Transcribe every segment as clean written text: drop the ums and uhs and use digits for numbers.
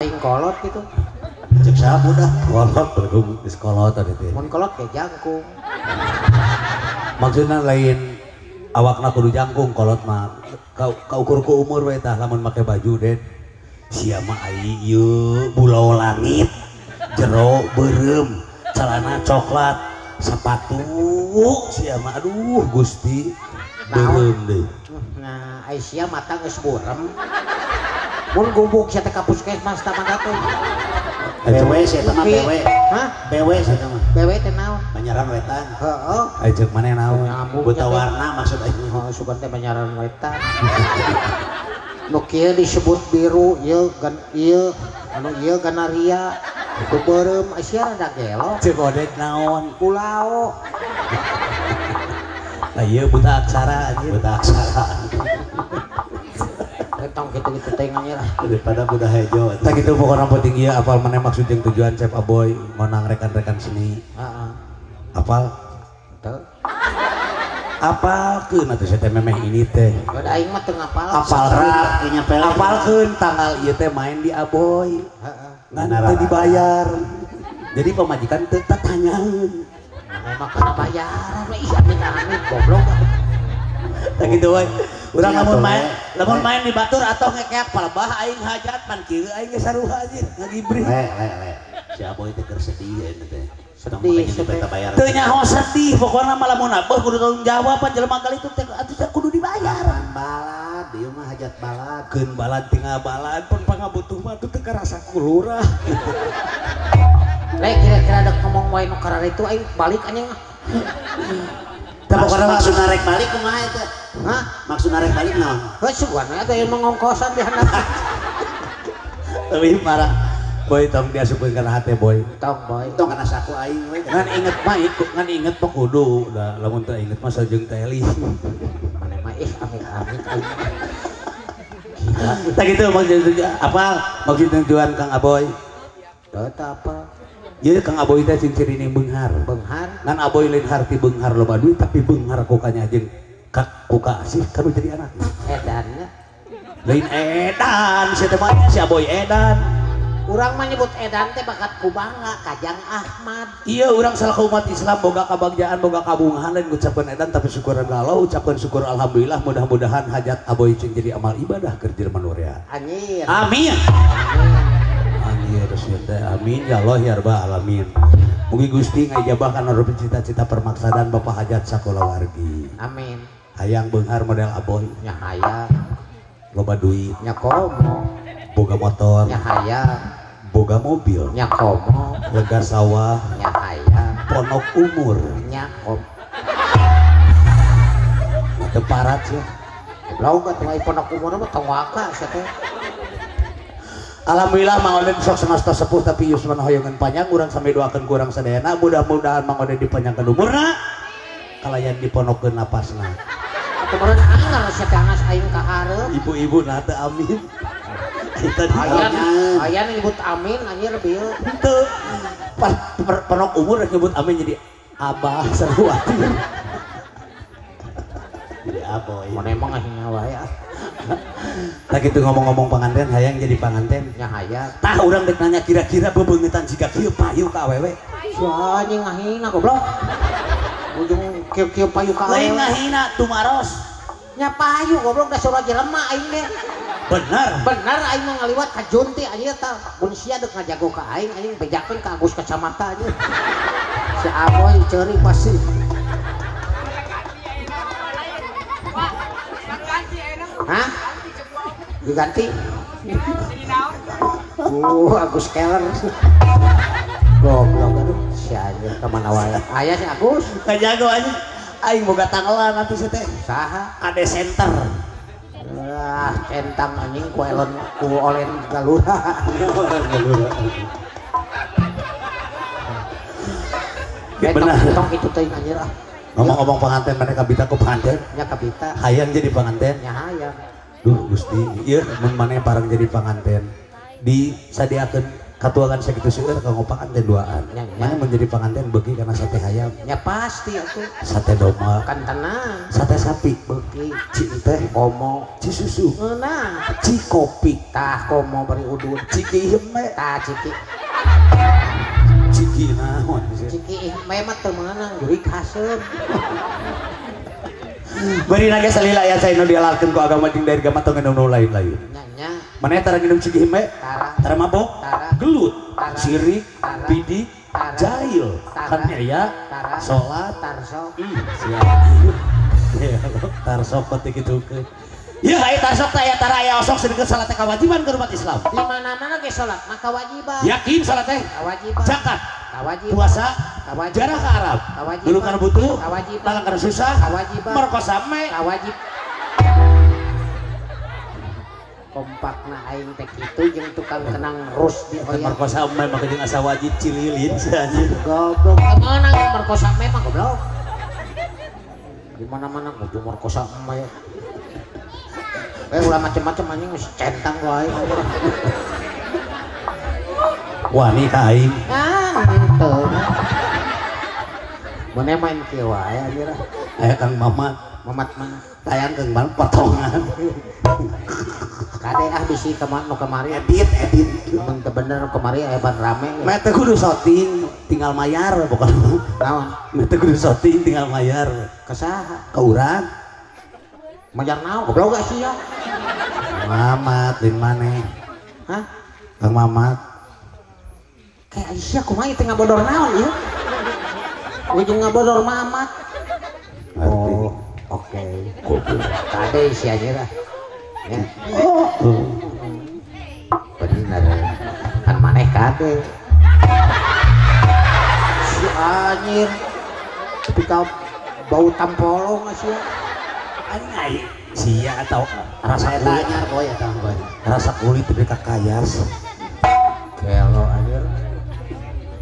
aing kolot gitu. Cek saha budak? Kolot bergum geus kolot tadi teh. Mun kolot ge jangkung. Maksudna lain awakna kudu jangkung kolot mah kaukur ku umur we tah lamun make baju den. Sia mah ai ieu bulau langit, jero beureum, celana coklat, sepatu sia mah aduh Gusti beureum deui. Nah, ai sia mata geus burem. Mun gubuk sia teh ka puskesmas tah mangga teh. BW sia teh mah BW. Hah? BW sia teh mah. BW teh naon? Banyaran wetan. Heeh. Ai ceuk maneh naon? Buta warna maksud aing. Heeh, sugan teh banyaran wetan. Nu kieu disebut biru, ieu gan ieu anu ieu ganaria. Itu beureum sia rada gelo. Ceuk odek naon? Pulao. Lah ieu buta aksara anjir. Buta aksara. Tong kitu-kitu teh nanya lah. Daripada budak hejo. Tah kitu pokona penting ieu apal maneh maksud jeung tujuan Cep Aboy ngonang rekan-rekan seni. Heeh. Apal? Teu. Apalkeun atuh sia teh memeh ini teh. Da aing mah teu ngapal. Apalkeun apalkeun tanggal ieu teh main di Aboy. Heeh. Ngan teu dibayar. Jadi pamajikan teu tatanyaeun. Memang kana bayaran we ih amin amin goblok. Tah kitu we. Urang lamun main di batur atau ngekeak palebah aing hajat pan kieu aing geus sarua anjir ngagibri. Le le le. Si Aboy teh keur sedih ayeuna teh. Sedih teu nyaho sedih pokona mah lamun abeuh kudu tanggung jawab pan jelema kali itu teh atuh kudu dibayar. Balad ieu mah hajat balad. Keun balad tinggal balad pun pangabutuh mah atuh teu karasa ku lurah. Le kira-kira dek ngomong wae nu kararitu aing balik anjing. Tah pokona maksud narek balik kumaha eta? Hah? Maksud narek balik naon? Heuh sugan we atuh ieu mah ngongkosan di handap. Leuwih parah. Boy tong diasupkeun kana hate boy. Tong boy. Tong kana saku aing we. Ngan inget mah ikut, ngan inget mah kudu. Da lamun teu inget mah sajeng teh eling. Maneh mah ih amit-amit aing. Tah kitu maksud apa? Maksud tujuan Kang Aboy. Teu apa? Jadi Kang Aboy teh cing cirine beunghar. Beunghar. Ngan Aboy lain harti beunghar loba duit tapi beunghar ku kanya jeung ku kaasih kanu jadi anak. Edan nya. Lain edan sia teh mah si Aboy edan. Urang mah nyebut edan teh bakat ku bangga Kajang Ahmad. Iya urang salaku umat Islam boga kabagjaan boga kabungahan lain ngucapkeun edan tapi syukuran ka Allah ucapkeun syukur alhamdulillah mudah-mudahan hajat Aboy cing jadi amal ibadah keur jelema nu rea. Anjir. Amin. Amin ya Allah ya Rabbal alamin. Mugi Gusti ngajabah kana rupi cita-cita permaksadan Bapak hajat sakulawargi. Amin. Hayang beunghar model Aboy. Nya hayang. Loba duit. Nya komo. Boga motor. Nya hayang. Boga mobil. Nya komo. Lega sawah. Nya hayang. Ponok umur. Nya kom. Teu parat sia. Goblok atuh ai ponok umur mah tong waka sia teh. Alhamdulillah Mang Oden sok semesta sepuh tapi yuswana hoyongan panjang urang sampai doakeun ku urang sadayana mudah-mudahan Mang Oden dipanjangkeun umurna kalayan diponokeun napasna. Atuh meureun anger sia teh angas aing ka hareup. Ibu-ibu nah teu amin. Eta aya nyebut amin anjir bieu. Henteu. Ponok umur nyebut amin jadi abah sarwati. Jadi Aboy. Mun emang ngahina wae ah. Tah kitu ngomong-ngomong panganten hayang jadi panganten. Nya hayang. Tah urang dek nanya kira-kira bebeungetan siga kieu payu ka awewe. Sia anjing ngahina goblok. Ujung kieu-kieu payu ka awewe. Lain ngahina tumaros. Nya payu goblok da sora jelema aing ge. Bener. Bener aing mah ngaliwat ka Junti anjir tah. Mun sia deuk ngajago ka aing anjing bejakeun ka Agus kacamata anjir. Si Aboy ceurik pasti. Hah? Diganti? Agus Keller. Goblok aduh si anjir ka mana wae. Aya si Agus. Ngajago anjing. Aing boga tanggalan atuh si teh. Saha? Ade Center. Ah, centang anjing ku elon ku olen galura. Galura. Benar. Tong itu teuing anjir ah. Ngomong-ngomong pengantin mana kabita ku pengantin? Nya kabita. Hayang jadi pengantin? Nya hayang. Duh Gusti, ieu mun maneh bareng jadi pengantin disadiakeun Katuangan sakitu seueur kanggo panganten duaan. Mana menjadi panganten beuki kana sate hayam. Ya pasti atuh. Sate domba. Kan tenang. Sate sapi beuki. Ci teh komo. Ci susu. Ngeunah. Ci kopi. Tah komo bari udud. Ciki heme. Tah ciki. Ciki naon? Ciki heme mah teu meunang jurig haseup. Bari naga salila aya cai nu dialarkeun ku agama jeung dari agama tong nu lain-lain. Nya. Maneh tara nginum ciki heme? Tara mabok? Gelut, sirik, bidik, jahil, kan aya salat, tarsok. Siap. Tarsok penting kitu ke. Ya aya tarsok teh aya tara aya osok sedengkeun salat teh kewajiban ke umat Islam. Di mana-mana ge salat mah kewajiban. Yakin salat teh? Kewajiban. Zakat, kewajiban. Puasa, kewajiban. Jarah ke Arab, kewajiban. Dulu kana butuh, kewajiban. Talang kana susah, kewajiban. Merkosa me, kewajib. Kompakna aing teh kitu jeung tukang kenang rus di oya. Merkosa me mah jeung asa wajib cililin si anjing. Goblok. Meunang merkosa me mah goblok. Di mana-mana kudu merkosa me. Ulah macem-macem anjing geus centang wae. Wani ka aing. Ah, henteu. Mun main kieu wae anjir. Aya Kang Mamat. Mamat mana? Tayang Kang Mamat potongan. Kade ah bisi kemana nu kamari edit edit. Mun teu bener nu kamari aya ban rame. Meh teu kudu syuting tinggal mayar pokona. Naon? Meh teu kudu syuting tinggal mayar. Ka saha? Ka urang. Mayar naon? Goblok gak sia? Mamat lain maneh. Hah? Kang Mamat. Kayak Aisyah kumaha teh ngabodor naon ieu? Ujung ngabodor Mamat. Oh, oke. Kade sia nya lah. Ya. Oh. Bener. Kan maneh kade. Si anjir. Ketika bau tampolong sia. Anjing sia atau rasa kulit anyar boy eta boy. Rasa kulit tapi kakayas. Gelo anjir.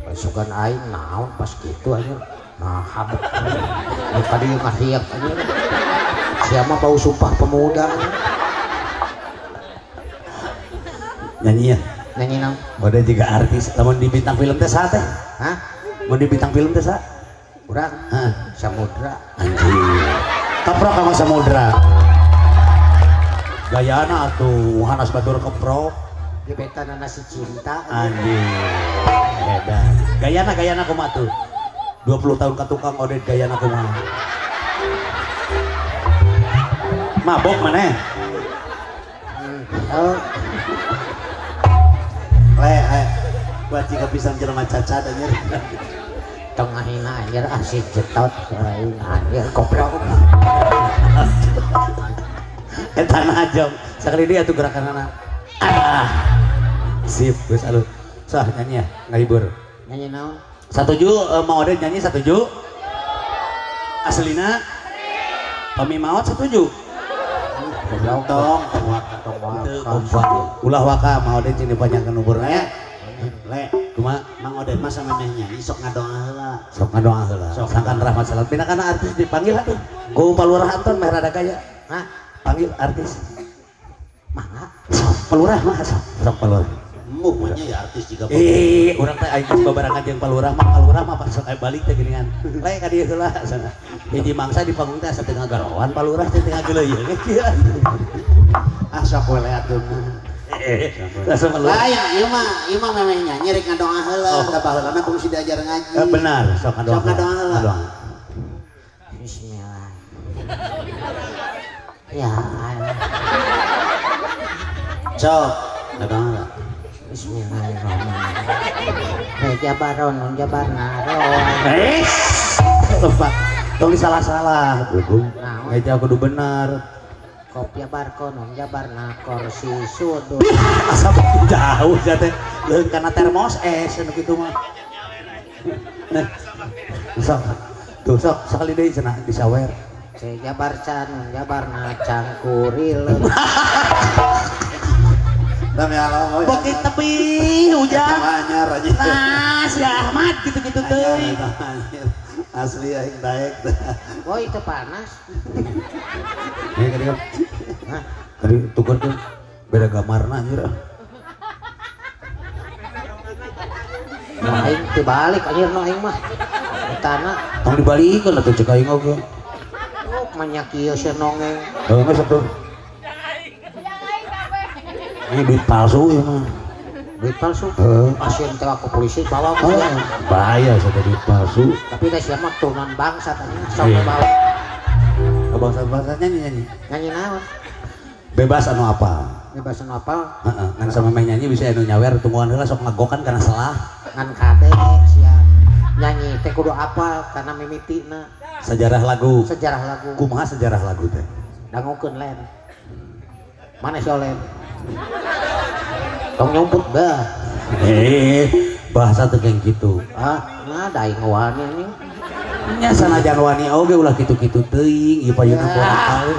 Pasukan aing naon pas kitu anjir. Nah, habek. Nu tadi ngahiap anjir. Sia mah bau sumpah pemuda. Nyanyi ya? Nyanyi naon? Bade juga artis, lamun di bintang film teh saha teh? Hah? Mun di bintang film teh saha? Urang. Hah, Samudra. Anjir. Keprok sama Samudra. Gayana atuh hanas batur keprok. Gebetan nasi cinta. Anjir. Edan. Gayana gayana kumaha tuh? 20 tahun ka tukang Oded gayana kumaha? Mabok maneh? Oh. Le, buat jika pisang jelema cacat anjir. Tong ngahina anjir ah si jetot aing anjir goblok. Eta najong sakali dia atuh gerakanana. Ah. Sip geus alus. Sah nyanyi ya ngahibur. Nyanyi naon? Satuju Mang Oded nyanyi satuju? Aslina? Pami maot satuju? Goblok tong tong ulah waka Mang Oded cing dipanjangkeun umurna ya. Le, kumaha Mang Oded mah samemeh nyanyi sok ngadoa heula. Sok ngadoa heula. Sangkan rahmat salam. Pina kana artis dipanggil atuh. Ku Palurah Anton meh rada gaya. Hah? Panggil artis. Mangga. Sok Palurah mah sok. Sok Palurah. Mbuh mah nya ya artis jiga. Urang teh aing geus babarengan jeung Palurah mah sok aya balik teh geuningan. Le ka dieu heula sana. Hiji mangsa di panggung teh asa teu ngagaroan Palurah teh teu ngageuleuyeung kieu. Ah sok we atuh. Lain, ieu mah memeh nyanyi rek ngadoa heula, da baheulana kungsi diajar ngaji. Benar, sok ngadoa. Sok ngadoa heula. Bismillah. Ya Allah. Sok ngadoa heula. Bismillahirrahmanirrahim. Jabaron jabarnaron. Lupa. Tong disalah-salah, goblok. Ngeja kudu bener. Kopi barkonon jabarna kursi sudut. Asa jauh sia teh. Leuheung kana termos es anu kitu mah. Nah. Sok. Tuh sok sakali deui cenah disawer. Ce jabar can jabarna cangkuril. Demi Allah. Bokit tepi hujan. Anyar aja. Nah, si Ahmad gitu-gitu teuing. Asli aing daek. Oh, itu panas. Ini tadi kan. Hah? Tadi tuker tuh beda gamarna anjir. Aing teu balik anjir no aing mah. Etana tong dibalikeun atuh cek aing oge. Oh, manyak ieu sia nongeng. Heuh geus atuh. Ini duit palsu ieu mah. Duit palsu? Heeh. Pasien teh ke polisi bawa oh, bahaya satu duit palsu. Tapi da sia mah turunan bangsa tadi sok bawa. Bangsa-bangsa nyanyi. Nyanyi naon? Bebas anu apa? Bebas anu apa? Heeh, ngan sama meh nyanyi bisa anu nyawer tungguan heula sok ngagokan kana salah. Ngan kade sia nyanyi teh kudu apal kana mimitina. Sejarah lagu. Sejarah lagu. Kumaha sejarah lagu teh? Dangukeun len. Mana si olen? Tong nyumput bah. Bahasa teh kayak gitu. Ah, nah da aing wani anjing. Nya sanajan wani oge ulah kitu-kitu teuing ieu payuna poe.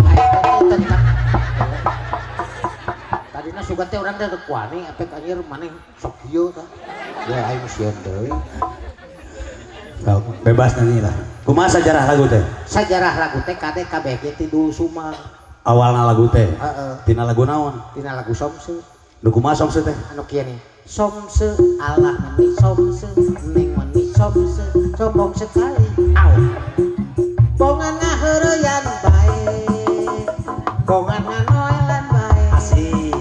Tadina sugan teh urang teh wani apek anjir maneh sok ieu tah. Ya aing sieun deui. Bebas nyanyi lah. Kumaha sejarah lagu teh? Sejarah lagu teh kade KBG ti dulu Sumang. Awalna lagu teh? Heeh. Tina lagu naon? Tina lagu somse. Nu kumaha somse teh? Anu kieu nih. Somse Allah meni somse neng meni somse sombong sekali. Au. Bongan ngaheureyan bae. Bongan nganoelan bae. Asik.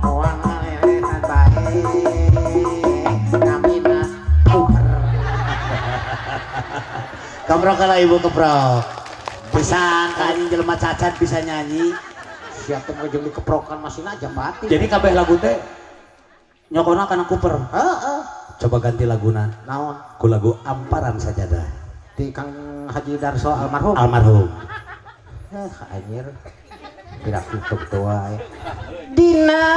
Bongan ngalerehan bae. Namina Cooper. Keprok kalau ibu keprok. Bisa anjing jelema cacat bisa nyanyi. Siapa mau jeung dikeprokan masih aja mati. Jadi kabeh lagu teh nyokona kana Cooper. Heeh. Coba ganti laguna. Naon? Ku lagu Amparan Sajadah. Di Kang Haji Darso almarhum. Almarhum. Anjir. Tidak tutup wae. Dina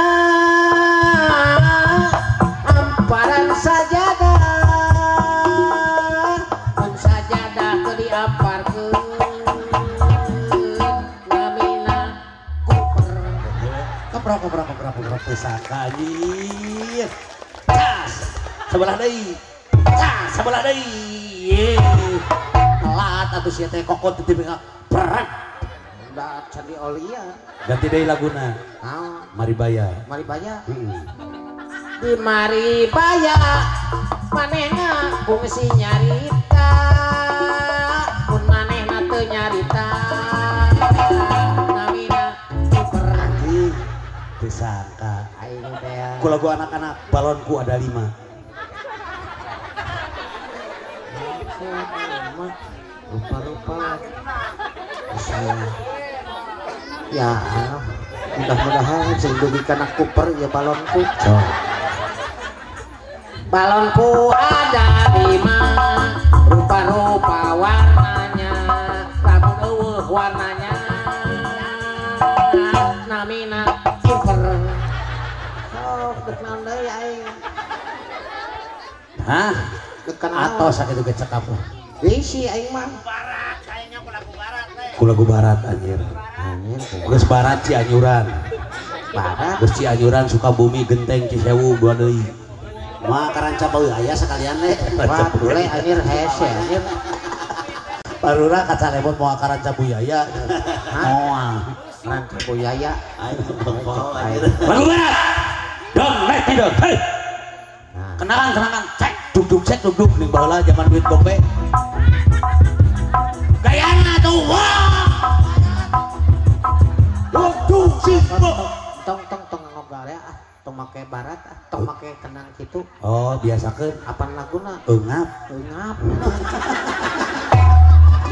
amparan sajadah. Mun sajadah teu diamparkeun. Namina Cooper. Keprok keprok keprok keprok pisaka anjir. Cas. Sebelah deui. Cas sebelah deui. Telat atuh sia teh kokot titip ka berat. Udah candi olia. Ganti deui laguna. Naon? Maribaya. Maribaya. Heeh. Di Maribaya manehna kungsi nyarita. Mun manehna teu nyarita. Namina Cooper. Anjing. Teu sangka. Aing teh. Ku lagu anak-anak balonku ada 5. Lupa-lupa. Ya, mudah-mudahan sing dugi kana Cooper ya balonku. Oh. Balonku ada 5, rupa-rupa warnanya, lamun eueuh warnanya namina Cooper. Oh, dek naon deui aing? Hah? Dek naon? Atos sakitu ge cekap. Bisi aing mah. Ku lagu barat anjir. Geus barat Cianjuran. Barat. Geus Cianjuran Sukabumi Genteng Cisewu dua deui. Mah karanca bau aya sekalian le. Wah, boleh anjir hese anjir. Barura kacarebot moal karanca buyaya. Moal. Karanca buyaya. Aing bengkol anjir. Lagu barat. Dong let me dong. Hey. Kenalan kenalan cek duk duk cek duk duk ning baheula zaman duit gope. Gayana tuh wah. Duk duk sing tong tong tong ngobrol ya ah, tong make barat ah, tong make kenang kitu. Oh, biasakeun. Apaan laguna? Eungap. Eungap.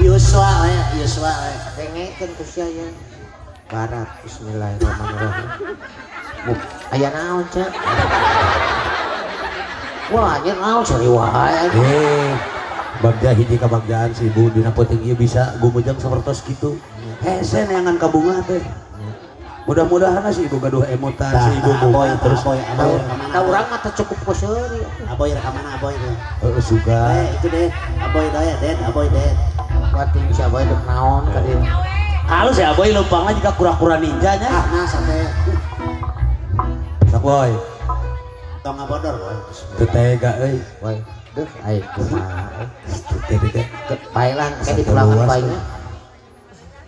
Yuswa we, Yuswa we. Dengekeun ku sia ye. Barat bismillahirrahmanirrahim. Aya naon cek? Wah, anjir naon seuri wae. Bagja hiji kabagjaan si ibu dina peuting ieu bisa gumujeng sapertos kitu. Hese neangan ka bunga teh. Mudah-mudahan si ibu gaduh emutan si ibu aboy terus aboy aboy ka urang mah teu cukup ku seuri. Aboy rek ka mana aboy teh? Heeh suka. Itu deh, aboy doe den, aboy den. Bating si aboy dek naon ka dieu. Halus ya aboy leumpangna jiga kura-kura ninja nya. Ah, nah sampe. Sok boy. Tong ngabodor boy. Teu tega euy. Boy. Duh, aing kumaha. Teu tega. Bae lah, kayak dipulangan bae nya.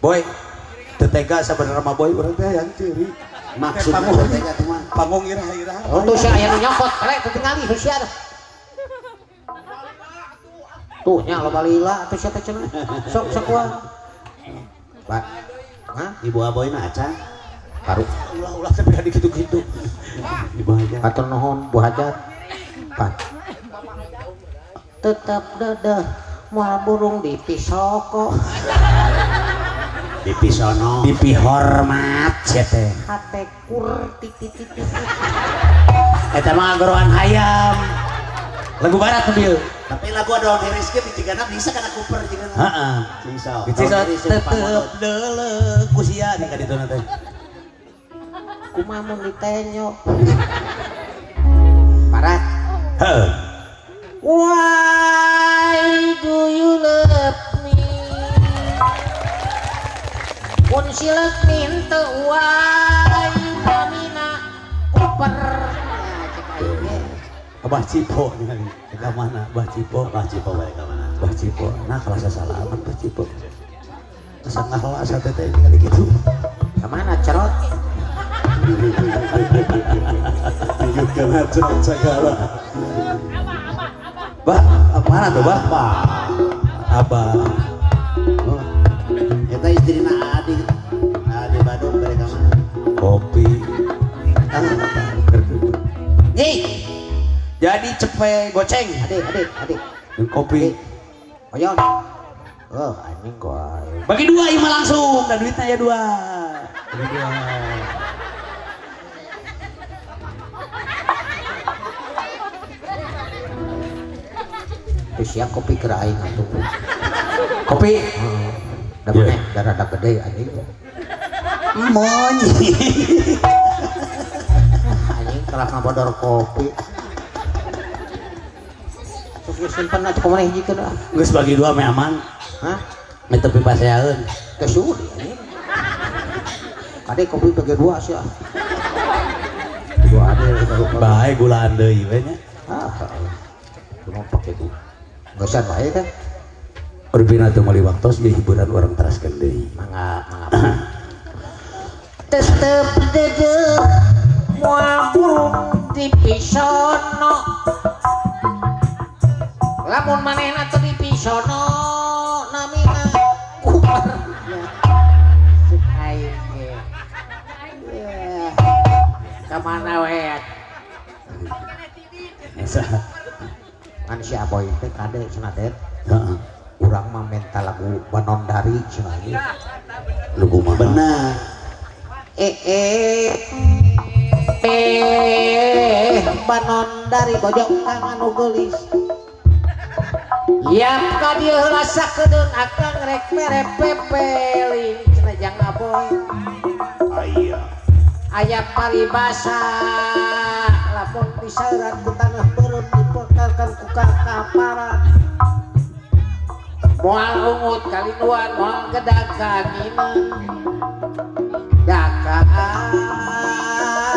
Boy, teu tega sabenerna mah boy urang teh hayang ceuri. Maksudna teu tega teh mah. Panggung irah-irah. Oh, tuh sia aya nu nyokot, eleh teu tingali sia. Tuh nya loba lila atuh sia teh cenah. Sok sakuan. Pak. Hah? Ibu Aboy mah acan. Baru ulah-ulah sampai ada gitu-gitu. Ibu Hajat. Hatur nuhun Bu Hajat. Pak. Tetap dedeh moal burung dipisoko. Dipisono. Dipihormat sia teh. Hate kur titik titik. Eta mah agoroan hayam. Lagu barat tuh dia. Tapi lagu ada orang Iris ge jigana bisa kana Cooper jigana. Heeh. Bisa. Tetep deuleuh ku sia nih ka dituna teh. Kumaha mun ditenyo. Barat. Heeh. Why do you love me? Kun silek minta why namina Cooper. Abah Cipo nih ka mana? Abah Cipo, Abah Cipo balik ka mana? Abah Cipo. Nah kalau saya salaman Abah Cipo. Asa ngaheula asa teh ningali kitu. Ka mana cerot? Ingat kana cerot sagala. Bah, mana tuh bah? Abah. Oh. Eta istrina Adi. Adi Badung balik ka mana? Kopi. Ah, Nyi. Jadi cepe goceng. Adik, adik, adik. Kopi. Oyon. Oh, anjing gua. Bagi dua ima langsung, dan duitnya ya dua. Bagi dua. Terus ya kopi ke aing atuh. Kopi. Heeh. Da maneh da rada gede anjing. Monyi. Anjing kalah ngabodor kopi. Geus simpen atuh kumaha hijikeun ah. Geus bagi dua meh aman. Hah? Meh tepi paseaeun. Teh suri anjing. Kade kopi bagi dua sia. Dua ade bae gulaan deui we nya. Ah. Cuma pake du. Geusan wae teh. Urbina teu meuli waktos ieu hiburan urang teraskeun deui. Mangga, mangga. Tetep dedeh moal burung dipisono. Lamun manehna teu dipisono namina Cooper. Cek aing ge. Ka mana we? Esa. Kan si Aboy teh kade cenah teh. Heeh. Urang mah menta lagu Banondari cenah ieu. Lagu mah bener. Banondari bojong tangan nu geulis. Yap ka dieu heula sakedeung akang rek mere pepeling cenah jang Aboy. Aya. Aya paribasa lamun disauran ku tanah beureum dipotelkeun ku kakaparan. Moal ungut kalinuan moal gedag kaanginan. Daka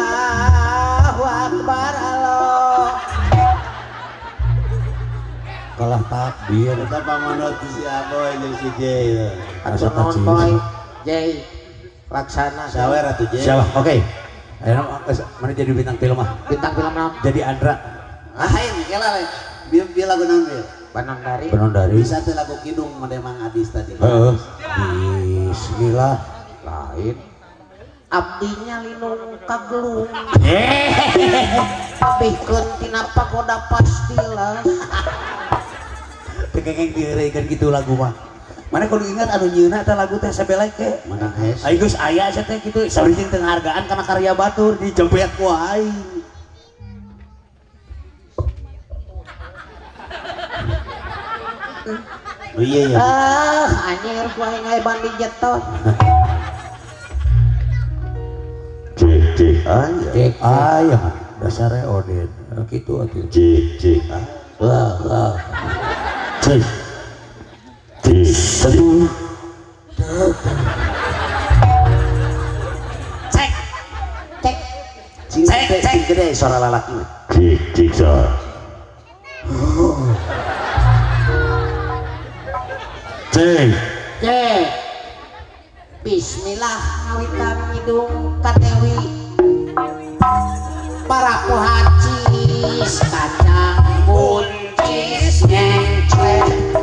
Allahu Akbar Allah. Kalah takbir eta pamanot si Aboy jeung si Jay. Asa kacil. Jay laksana. Sawer atuh Jay. Siapa? Oke. Ayeuna mana jadi bintang film ah? Bintang film naon? Jadi Andra. Ah hain kela we. Bil lagu naon bil? Banondari. Banondari. Bisa teh lagu kidung mah Mang Adis tadi. Heeh. Bismillah. Lain. Abdinya linung kagelung. Pikeun tina pagoda pastilah. Kengeng diheureuikeun kitu lagu mah. Mana kudu ingat anu nyieunna eta lagu teh sabelek ge. Menang hes. Aing geus aya sia teh kitu saeutik teu ngahargaan kana karya batur dijempet ku aing. Oh iya ya. Ah, anjir ku aing aya bandi jetot. Cek cek aya. Cek aya. Dasare odin. Kitu atuh. Cek cek. Wah, wah. Cek. Cek. Satu. Cek. Cek. Cek cek gede suara lalaki. Cek cek sa. Cek. Cek. Bismillah ngawitan hidung ka Dewi. Para pohacis kacang buncis ngenclek.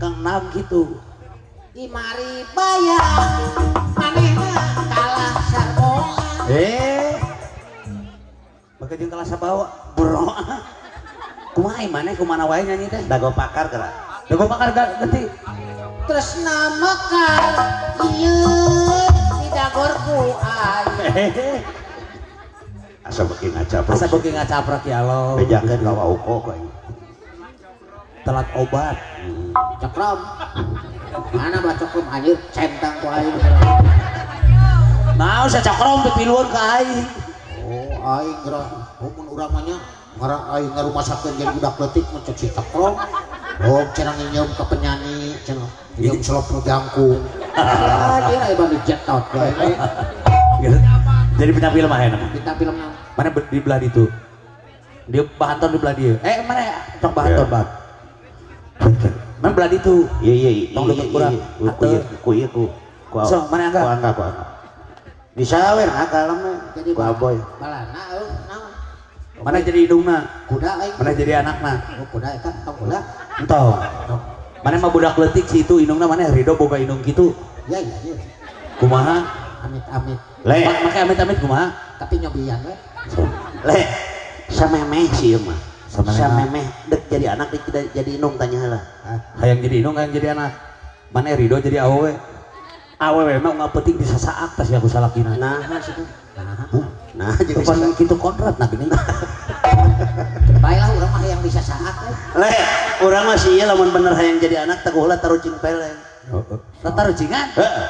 Kang 6 gitu. Imari bayang manehna kalah sarboa. Baka jeung kalah sabawa bro. Kumaha maneh kumana wae nyanyi teh? Dago pakar geura. Dago pakar ganti. Tresna mekar ieu di dagorku aing. Asa beuki ngacaprok. Asa beuki ngacaprok ya Allah. Bejakeun ka wauko ku aing. Telat obat. Cokrom. Mana belah cokrom anjir centang ku aing. Nah, saya cokrom pipiluan ka aing. Oh, aing geura mun urang mah nya ngarang aing ngarumasakeun jadi budak leutik mun cek si cokrom. Oh, cenah nginyeum ka penyanyi, cenah nginyeum selop nu jangkung. Ah, dia aya bantu jetot bae. Jadi bintang film aya nama. Bintang film naon? Mana di belah ditu. Dia bahanton di belah dieu. Mana tong bahanton, Bang? Mana belah ditu? Iya iya. Tong leutik kurang. Ku ieu ku. So, mana angga? Ku angga, ku angga. Bisa we ngakalem jadi ku aboy. Balana eueuh naon? Mana jadi hidungna? Kuda aing. Mana jadi anakna? Oh, kuda eta tong kuda. Entong. Mana mah budak leutik si itu indungna mana Ridho boga indung kitu. Ya iya iya. Kumaha? Amit-amit. Le, make amit-amit kumaha? Tapi nyobian we. Le, samemeh sih ieu mah. Samemeh dek jadi anak dek jadi indung tanya heula. Hayang jadi indung hayang jadi anak. Mana Ridho jadi awewe. Awewe mah nggak penting bisa saak tas ya aku salakina. Nah, situ. Nah, jadi pan kitu kodrat nah gini. Baiklah urang mah yang bisa saak. Le, urang mah sih lamun bener hayang jadi anak teguh lah tarucing peleng. Heeh. Tarucingan? Heeh.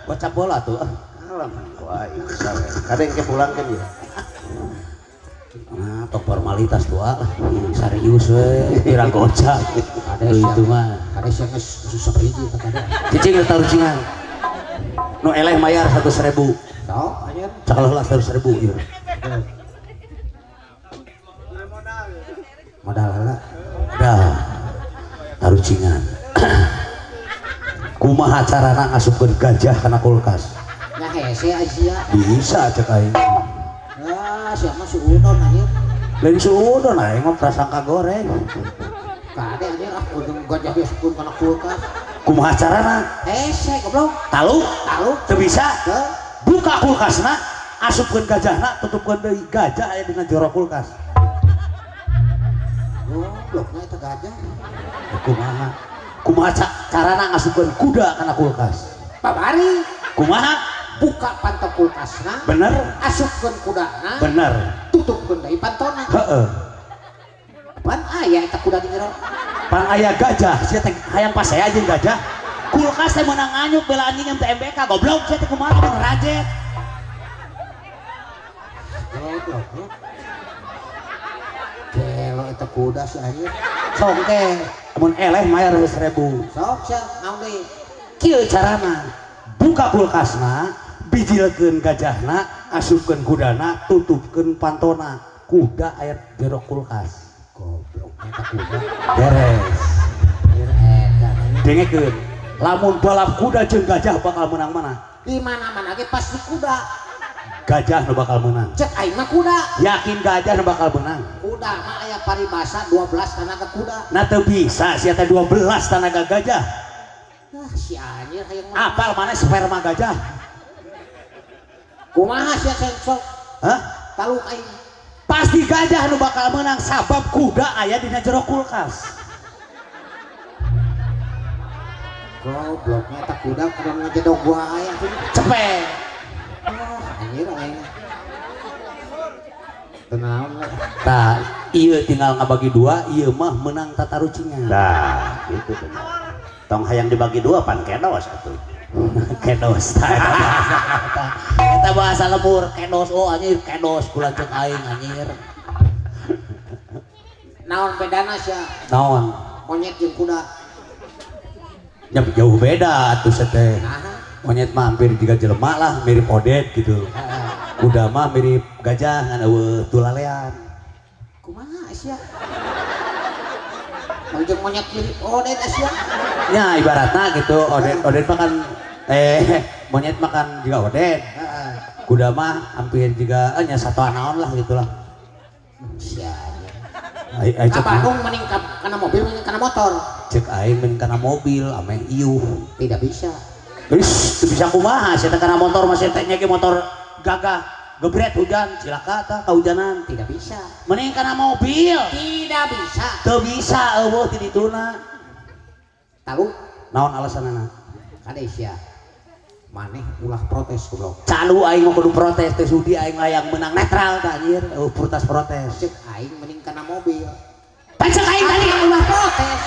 Bocah bola tuh. Alam ku aing sawe. Kadang ke pulang kan ya. Nah, tok formalitas tuh ah. Serius we, pirang gocap. Itu mah. Kade sia geus susah hiji teh kade. Cicing tarucingan. Nu eleh mayar 100.000. Sok anjir. Cakalah lah 100.000 ieu. Modal heula. Modal. Tarucingan. Kumaha carana ngasupkeun gajah kana kulkas? Nya hese sia. Bisa cek aing. Ah, sia mah suudon anjir. Lain suudon aing mah prasangka goreng. Kade anjir ah ujung gajah diasupkeun kana kulkas. Kumaha carana? Hese goblok. Taluk? Taluk. Teu bisa. Teu. Buka kulkasna, asupkeun gajahna, tutupkeun deui. Gajah aya dina jero kulkas. Goblokna eta gajah. Kumaha? Kumaha carana ngasupkeun kuda kana kulkas? Babari. Kumaha? Buka panto kulkasna. Bener. Asupkeun kudana. Bener. Tutupkeun deui pantona. Heeh. Pan aya eta kuda di jero. Pan aya gajah, sia teh hayang pasea jeung gajah. Kulkas teh meunang nganyuk bela anjing MTMBK goblok sia teh kumaha mun rajet. Goblok. Gelo eta kuda si anjir. Sok teh mun eleh mayar 100.000. Sok sia naon deui? Kieu carana. Buka kulkasna, bijilkeun gajahna, asupkeun kudana, tutupkeun pantona. Kuda aya jero kulkas. Goblok eta kuda. Beres. Eta. Dengekeun. Lamun balap kuda jeung gajah bakal menang mana? Di mana-mana ge pasti kuda. Gajah nu bakal menang. Cek aing mah kuda. Yakin gajah nu bakal menang. Kuda mah aya paribasa 12 tanaga kuda. Nah teu bisa sia teh 12 tanaga gajah. Ah si anjir hayang mah. Apal mana sperma gajah? Kumaha sia sok? Hah? Taluk aing. Pasti gajah nu bakal menang sabab kuda aya dina jero kulkas. Gobloknya eta kuda kudu ngejedog wae atuh. Cepet. Ah, anjir aing. Tenang lah. Tah, ieu tinggal ngabagi dua, ieu mah menang tatarucingan. Nah, gitu bener. Tong hayang dibagi dua pan kedos atuh. Kedos. Eta bahasa lembur, kedos oh anjir, kedos kula ceuk aing anjir. Naon bedana sia? Naon? Monyet jeung kuda. Ya jauh beda atuh teh. Monyet mah hampir juga jelema lah, mirip odet gitu. Kuda mah mirip gajah ngan eueuh tulalean. Kumaha sia? Monyet monyet mirip odet sia. Ya ibaratna gitu, odet odet mah kan monyet makan juga odet. Kuda mah hampir juga nya satuan naon lah gitulah. Sia. Ka Bandung mending kana mobil mending kana motor. Cek aing mending kana mobil ameh iuh. Tidak bisa. Geus teu bisa kumaha sia teh kana motor mah sia teh nya ge motor gagah gebret hujan cilaka tah kahujanan. Tidak bisa. Mending kana mobil. Tidak bisa. Teu bisa eueuh ti dituna. Tahu naon alasanana? Kade sia. Maneh ulah protes goblok. Calu aing mah kudu protes teu sudi aing hayang menang netral tah anjir. Eueuh protes protes. Cek aing mending kana mobil. Pan cek aing tadi ulah protes.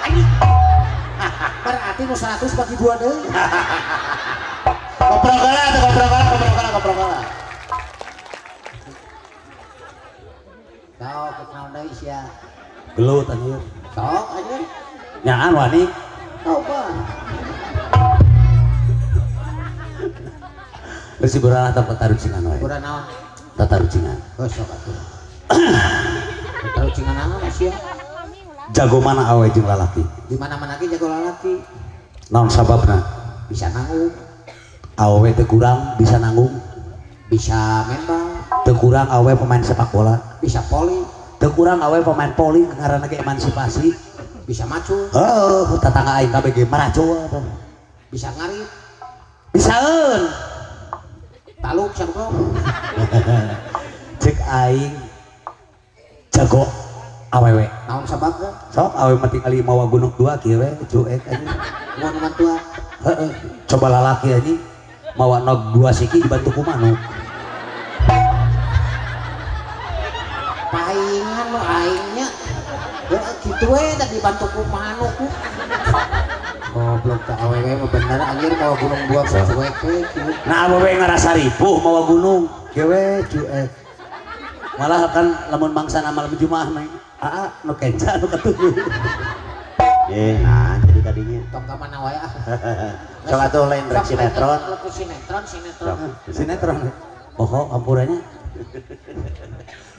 Anjing. Berarti nu 100 bagi 2 deui. Koprok heula atuh koprok heula koprok heula koprok heula. Sok naon deui sia. Gelut anjir. Sok anjir. Nyaan wani. Coba. Geus hiburan atau tatarucingan wae. Hiburan naon? Tatarucingan. Geus sok atuh. Tatarucingan naon sia? Jago mana awe jeung lalaki? Di mana-mana ge jago lalaki. Naon sababna? Bisa nanggung. Awe teu kurang bisa nanggung. Bisa membal. Teu kurang awe pemain sepak bola. Bisa poli. Teu kurang awe pemain poli ngaranna ge emansipasi. Bisa macu. Heuh, tetangga aing kabeh ge maraco tah. Bisa ngarit. Bisaeun. Taluk sagoblok. Cek aing jago awewe. Naon sababna? Sok awewe mah tingali mawa gunung dua kieu we cuek anjing. Mun mantua. Heeh. Coba lalaki anjing mawa nog dua siki dibantu ku manuk. Paingan nu aingnya. Heeh kitu we da dibantu ku manuk. Goblok teh awewe mah bener anjir mawa gunung dua cuek we kieu. Nah awewe ngarasa ripuh mawa gunung kieu we cuek. Malah kan lamun mangsa malam Jumaah mah aa nu kenca nu katuhu. Nah jadi tadinya tong ka mana wae ah. Sok atuh lain rek sinetron. Sinetron sinetron. Sinetron. Poho ampuranya.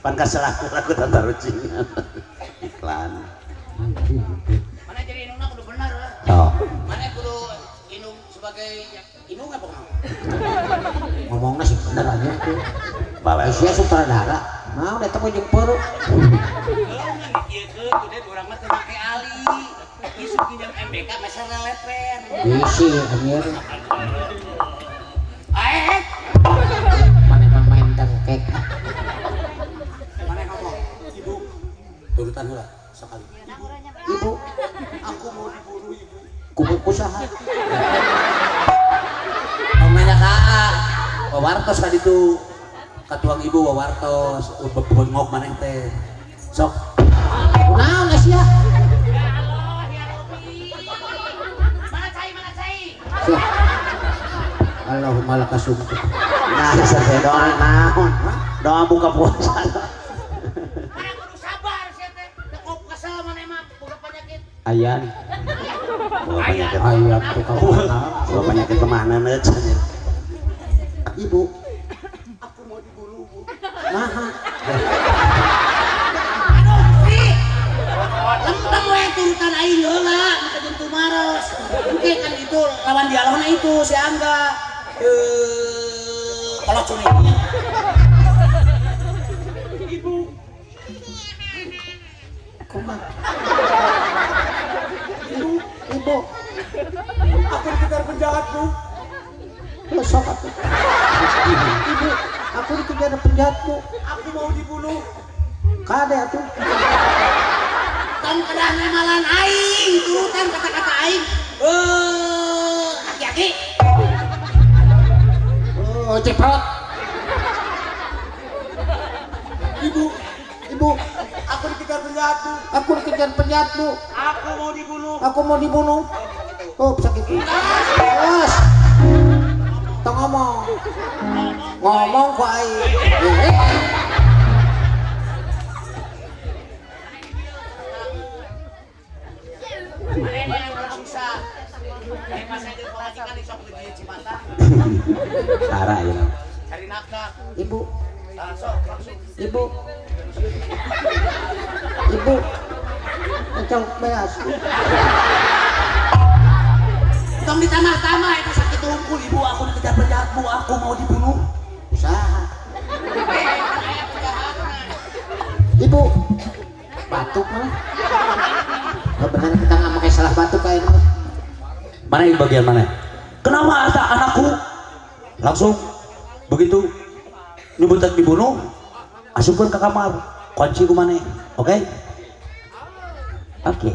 Pan kaselah lagu tatarucingan. Iklan. Mana jadi indungna kudu bener lah. Oh. Mana kudu indung sebagai indung apa ngomong? Ngomongna sih bener aja tuh. Balai. Sia sutradara. Nah, udah temu jeung peureup. Kieu kudu urang mah teu make ali. Isuk pinjam MBK meser leper. Bisi anjir. Aeh. Mana main dengkek. Mana ngomong? Ibu. Turutan heula sekali. Ibu, aku mau dibunuh ibu. Kubu kusaha. Tong nanya ka wawartos ka ditu. Katuang ibu wawartos bengok maneh teh. Sok. Kunaon sia? Ya Allah, ya Rabbi. Mana cai, mana cai? Sok. Allahumma lakasumtu. Nah, selesai doa naon? Doa buka puasa. Mana kudu sabar sia teh. Teu kesel maneh mah boga penyakit. Ayan. Boga penyakit. Ayan tukang mana? Boga penyakit kemana neut? Ibu. Aku mau dibunuh, Bu. Nah. Aduh, Ri. Lempeng we turutan aing heula, maka jeung tumaros. Engke kan itu lawan dialogna itu si Angga. Kolot cuni. Ibu. Kumaha? Ibu, ibu. Aku dikejar penjahat, Bu. Besok aku. Ibu, aku dikejar penjahat, Bu. Aku mau dibunuh. Kade atuh. Tong kedah nemalan aing, turutan kata-kata aing. Aki-aki. Oh, ceprot. Ibu, ibu, aku dikejar penjahat, Bu. Aku dikejar penjahat, Bu. Aku mau dibunuh. Aku mau dibunuh. Oh, sakit. Terus. Tong ngomong. Ngomong ku aing. Tara ya. Cari nafkah. Ibu. Ibu. Ibu. Ngecong beas. Tong ditambah-tambah itu sakit tungkul ibu, aku dikejar penjahat, Bu, aku mau dibunuh. Usaha. Ibu. Batuk mah. Benar kita nggak pakai Mana yang bagian mana? Kenapa ada anakku? Langsung begitu nyebutan dibunuh, asupkan ke kamar, kunci ku mana? Oke? Oke.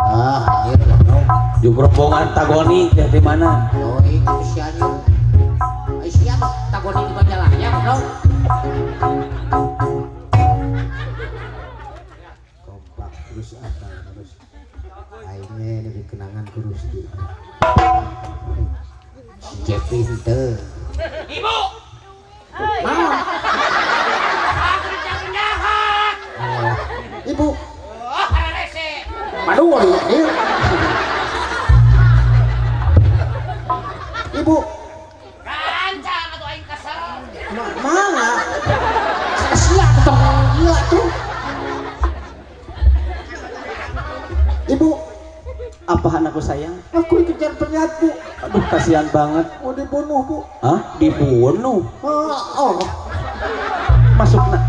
Ah, anjir goblok. Jeung rombongan Tagoni teh di mana? Oh, itu si anjir. Ai sia Tagoni di Majalaya goblok. Kompak terus apa terus. Aingnya lebih kenangan ku Rusdi. Si Jepi henteu. Ibu. Mau. Aku dicari jahat. Ibu. Oh, hararese. Madu ieu. Ibu. Gancang atuh aing kesel. Mana? Sia tong gila tuh. Ibu, apa anakku sayang? Aku dikejar penjahat, Bu. Aduh, kasihan banget. Mau dibunuh, Bu. Hah? Dibunuh? Oh. Masuk nak.